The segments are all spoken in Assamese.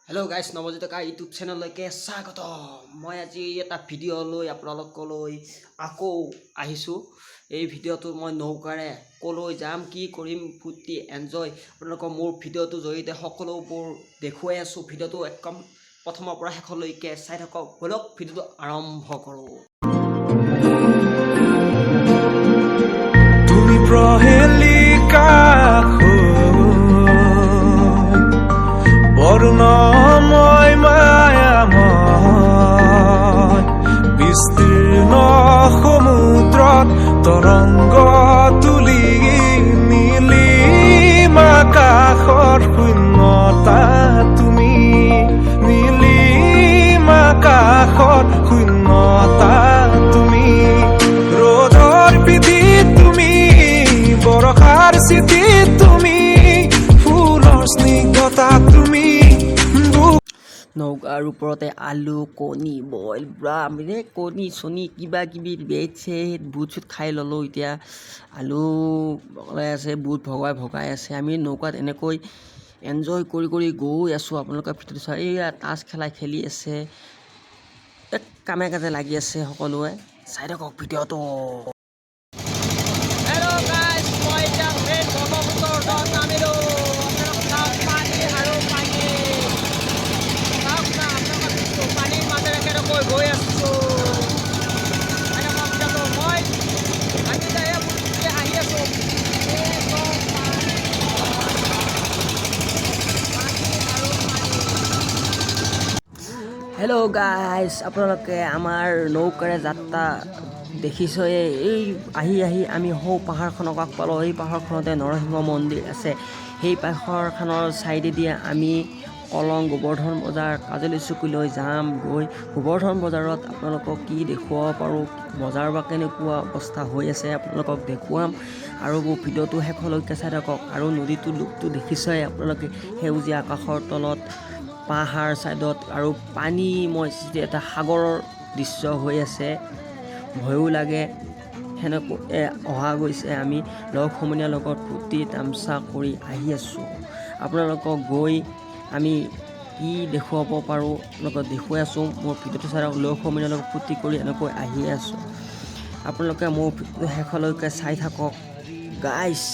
হেল্ল' গাইছ, নৱজিত কা ইউটিউব চেনেললৈকে স্বাগত। মই আজি এটা ভিডিঅ' লৈ আপোনালোকলৈ আকৌ আহিছোঁ। এই ভিডিঅ'টো মই নৌকাৰে ক'লৈ যাম, কি কৰিম, ফূৰ্তি এনজয় আপোনালোকৰ মোৰ ভিডিঅ'টোৰ জৰিয়তে সকলোবোৰ দেখুৱাই আছোঁ। ভিডিঅ'টো একদম প্ৰথমৰ পৰা শেষলৈকে চাই থাকক। ব'লক, ভিডিঅ'টো আৰম্ভ কৰোঁ। তুমি প্ৰহেলিকা হৈ বৰ্ণময়, মায়াময় বিস্তীৰ্ণ সমুদ্ৰত তৰংগ তুলি নীলিম আকাশৰ শূন্যতা, তুমি নীলিম আকাশৰ শূন্যতা, তুমি ৰ'দৰ পিঠিত, তুমি বৰষাৰ স্মৃতি, তুমি ফুলৰ স্নিগ্ধতা, তুমি নৌকাৰ ওপৰতে আলু, কণী বইল পুৰা মানে কণী চণী কিবা কিবি ব্ৰেড চেড বুট চুট খাই ল'লোঁ। এতিয়া আলু বগলাই আছে, বুট ভগাই ভগাই আছে। আমি নৌকাত এনেকৈ এনজয় কৰি কৰি গৈ আছোঁ। আপোনালোকে ভিডিঅ'টো চাই, এইয়া তাচ খেলা খেলি আছে, এক কামে কাজে লাগি আছে সকলোৱে। চাই থাকক ভিডিঅ'টো। হেল্ল' গাইজ, মই এতিয়া মেইন ব্ৰহ্মপুত্ৰৰ ওচৰত নামিলোঁ। আপোনালোক চাওক, পানী আৰু পানী। চাওক না আপোনালোকৰ দৃশ্যটো, পানীৰ মাজেৰে কেনেকৈ গৈ আছোঁ। চাই থাকক ভিডিঅ'টো। আমি এতিয়া এই পুখুৰীতে আহি আছোঁ। এই চব পানী, পানী আৰু পানী। হেল্ল' গাইজ, আপোনালোকে আমাৰ নৌকাৰে যাত্ৰা দেখিছয়ে। এই আহি আহি আমি সৌ পাহাৰখনক আগ পালোঁ। সেই পাহাৰখনতে নৰসিংহ মন্দিৰ আছে। সেই পাহাৰখনৰ ছাইডেদি আমি কলং, গোবৰ্ধন বজাৰ, কাজলী চুকীলৈ যাম। গৈ গোবৰ্ধন বজাৰত আপোনালোকক কি দেখুৱাব পাৰোঁ, বজাৰ বা কেনেকুৱা অৱস্থা হৈ আছে আপোনালোকক দেখুৱাম আৰু ভিডিঅ'টো শেষলৈকে চাই থাকক। আৰু নদীটোৰ লুকটো দেখিছই আপোনালোকে, সেউজীয়া আকাশৰ তলত পাহাৰ ছাইডত আৰু পানী, মই এটা সাগৰৰ দৃশ্য হৈ আছে। ভয়ো লাগে। সেনেকৈ অহা গৈছে। আমি লগ সমনীয়াৰ লগত ফূৰ্তি তামচা কৰি আহি আছোঁ। আপোনালোকক গৈ আমি কি দেখুৱাব পাৰোঁ আপোনালোকক দেখুৱাই আছোঁ। মোৰ ভিডিঅ'টো চাই থাকক। লগ সমনীয়াৰ লগত ফূৰ্তি কৰি এনেকৈ আহি আছোঁ। আপোনালোকে মোৰ ভিডিঅ'টো শেষলৈকে চাই থাকক গাইছ,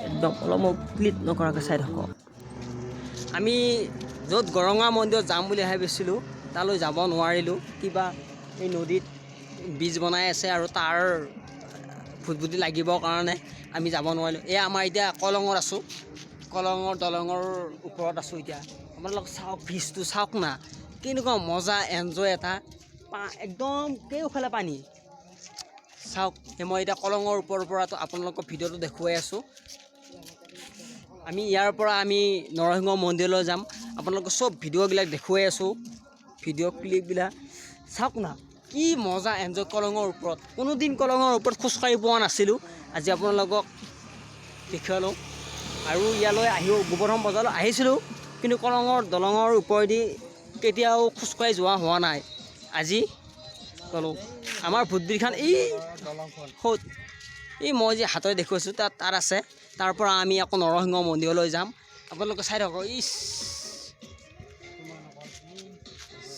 একদম অলপো ক্লিপ নকৰাকৈ চাই থাকক। আমি য'ত গৰঙা মন্দিৰত যাম বুলি ভাবিছিলোঁ, তালৈ যাব নোৱাৰিলোঁ। কিবা এই নদীত ব্ৰিজ বনাই আছে আৰু তাৰ ভুটভুটি লাগিবৰ কাৰণে আমি যাব নোৱাৰিলোঁ। এয়া আমাৰ এতিয়া কলঙত আছোঁ, কলঙৰ দলঙৰ ওপৰত আছোঁ এতিয়া। আপোনালোক চাওক, ব্ৰিজটো চাওক না, কেনেকুৱা মজা এনজয় এটা। একদম কেওফালে পানী। চাওক, এই মই এতিয়া কলঙৰ ওপৰৰ পৰাতো আপোনালোকক ভিডিঅ'টো দেখুৱাই আছোঁ। আমি ইয়াৰ পৰা আমি নৰসিংহ মন্দিৰলৈ যাম। আপোনালোকক চব ভিডিঅ'বিলাক দেখুৱাই আছোঁ, ভিডিঅ' ক্লিপবিলাক। চাওক না, কি মজা এনজয় কলঙৰ ওপৰত। কোনোদিন কলঙৰ ওপৰত খোজকাঢ়ি পোৱা নাছিলোঁ, আজি আপোনালোকক দেখুৱালোঁ। আৰু ইয়ালৈ আহিও গোবৰ্ধন বজাৰলৈ আহিছিলোঁ, কিন্তু কলঙৰ দলঙৰ ওপৰেদি কেতিয়াও খোজকাঢ়ি যোৱা হোৱা নাই। আজি গ'লোঁ। আমাৰ ভুটভুটিখন এই সৌত, এই মই যে হাতেৰে দেখুৱাইছোঁ, তাত তাত আছে। তাৰ পৰা আমি আকৌ নৰসিংহ মন্দিৰলৈ যাম। আপোনালোকে চাই থাকক। ইছ,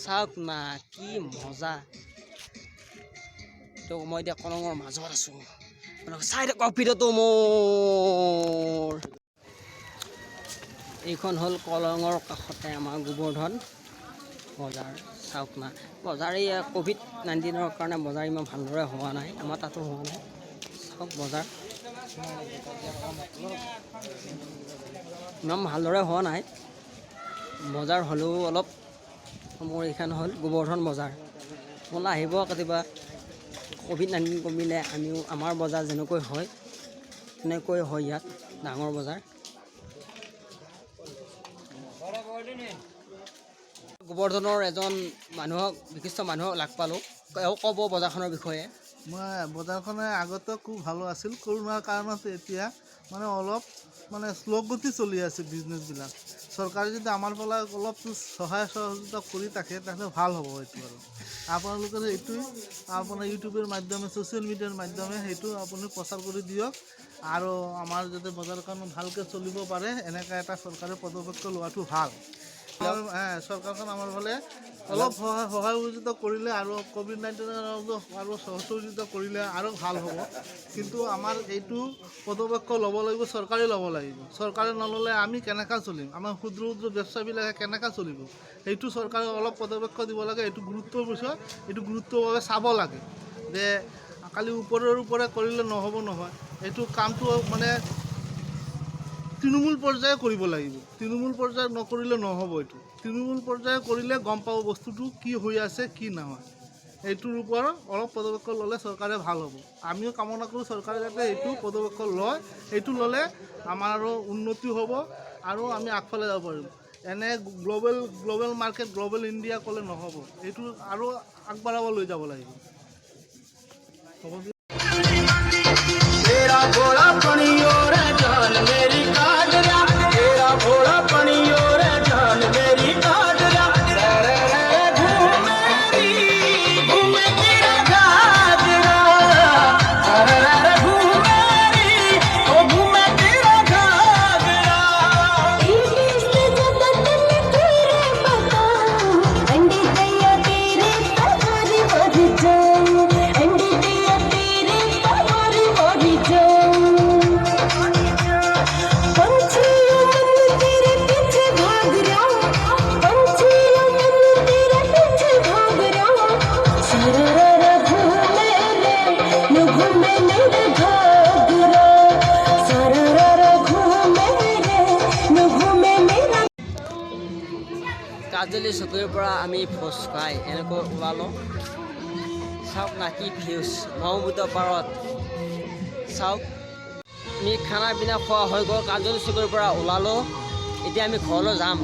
চাওক না, কি মজা। তো মই এতিয়া কলঙৰ মাজত আছোঁ। আপোনালোকে চাই থাকক ভিডিঅ'টো মোৰ। এইখন হ'ল কলঙৰ কাষতে আমাৰ গোবৰ্ধন বজাৰ। চাওক না বজাৰ। এই ক'ভিড-19ৰ কাৰণে বজাৰ ইমান ভালদৰে হোৱা নাই, আমাৰ তাতো হোৱা নাই। চাওক, বজাৰ ইমান ভালদৰে হোৱা নাই। বজাৰ হ'লেও অলপ। মোৰ এইখন হ'ল গোবৰ্ধন বজাৰ। আপোনালোক আহিব কেতিয়াবা, ক'ভিড-19 কমিলে। আমিও আমাৰ বজাৰ যেনেকৈ হয় তেনেকৈ হয় ইয়াত ডাঙৰ বজাৰ। গোবৰ্ধনৰ এজন মানুহক, বিশিষ্ট মানুহক লগ পালোঁ। তেওঁ ক'ব বজাৰখনৰ বিষয়ে। মই বজাৰখনে আগতে খুব ভালো আছিল। কৰোণাৰ কাৰণত এতিয়া মানে অলপ মানে শ্ল' গতি চলি আছে বিজনেছবিলাক। চৰকাৰে যদি আমাৰ ফালে অলপ সহায় সহযোগিতা কৰি থাকে, তেতিয়াহ'লে ভাল হ'ব এইটো। আৰু আপোনালোকে এইটোৱে আপোনাৰ ইউটিউবৰ মাধ্যমে, ছ'চিয়েল মিডিয়াৰ মাধ্যমে সেইটো আপুনি প্ৰচাৰ কৰি দিয়ক আৰু আমাৰ যাতে বজাৰখন ভালকৈ চলিব পাৰে, এনেকুৱা এটা চৰকাৰে পদক্ষেপ লোৱাটো ভাল। হ্যাঁ, চৰকাৰখন আমাৰ ফালে অলপ সহায় সহযোগিতা কৰিলে আৰু ক'ভিড-19ৰ আৰু সহযোগিতা কৰিলে আৰু ভাল হ'ব। কিন্তু আমাৰ এইটো পদক্ষেপ ল'ব লাগিব, চৰকাৰে ল'ব লাগিব। চৰকাৰে নল'লে আমি কেনেকৈ চলিম? আমাৰ ক্ষুদ্ৰ ক্ষুদ্ৰ ব্যৱসায়বিলাকে কেনেকৈ চলিব? সেইটো চৰকাৰে অলপ পদক্ষেপ দিব লাগে। এইটো গুৰুত্বৰ বিষয়, এইটো গুৰুত্বভাৱে চাব লাগে যে খালি ওপৰৰ ওপৰে কৰিলে নহ'ব নহয়। এইটো কামটো মানে তৃণমূল পৰ্যায়ে কৰিব লাগিব। তৃণমূল পৰ্যায়ত নকৰিলে নহ'ব। এইটো তৃণমূল পৰ্যায়ে কৰিলে গম পাব বস্তুটো কি হৈ আছে, কি নহয়। এইটোৰ ওপৰত অলপ পদক্ষেপ ল'লে চৰকাৰে ভাল হ'ব। আমিও কামনা কৰোঁ, চৰকাৰে যাতে এইটো পদক্ষেপ লয়। এইটো ল'লে আমাৰ আৰু উন্নতি হ'ব আৰু আমি আগফালে যাব পাৰিম। এনে গ্ল'বেল মাৰ্কেট, গ্ল'বেল ইণ্ডিয়া ক'লে নহ'ব। এইটো আৰু আগবঢ়াব লৈ যাব লাগিব। হ'ব। तेरा भोला पणियो रे, जान मेरी काजरा। तेरा भोला पणियो रे, जान मेरी काजरा। रे रे रे घूमेरी, घूमे तेरा घाघरा। रे रे रे घूमेरी, ओ घूमे तेरा घाघरा। जगत में तेरे बताऊं, अंडी दैया तेरे तवारी मर जाऊं, अंडी दैया तेरे तवारी मर जाऊं। पंछियों मन तेरे पीछे भाग रहा, पंछियों मन तेरे पीछे भाग रहा। सरर घूमे रे, नु घूमे मेरे घाघरा। सरर घूमे रे, नु घूमे मेरा কাজলী চকীৰ পৰা আমি ভোজ খাই এনেকৈ ওলালোঁ। চাওক না, কি ভিউজ ব্ৰহ্মপুত্ৰ পাৰত। চাওক, আমি খানা পিনা খোৱা হৈ গ'ল। কাজলী চকীৰ পৰা ওলালোঁ। এতিয়া আমি ঘৰলৈ যাম।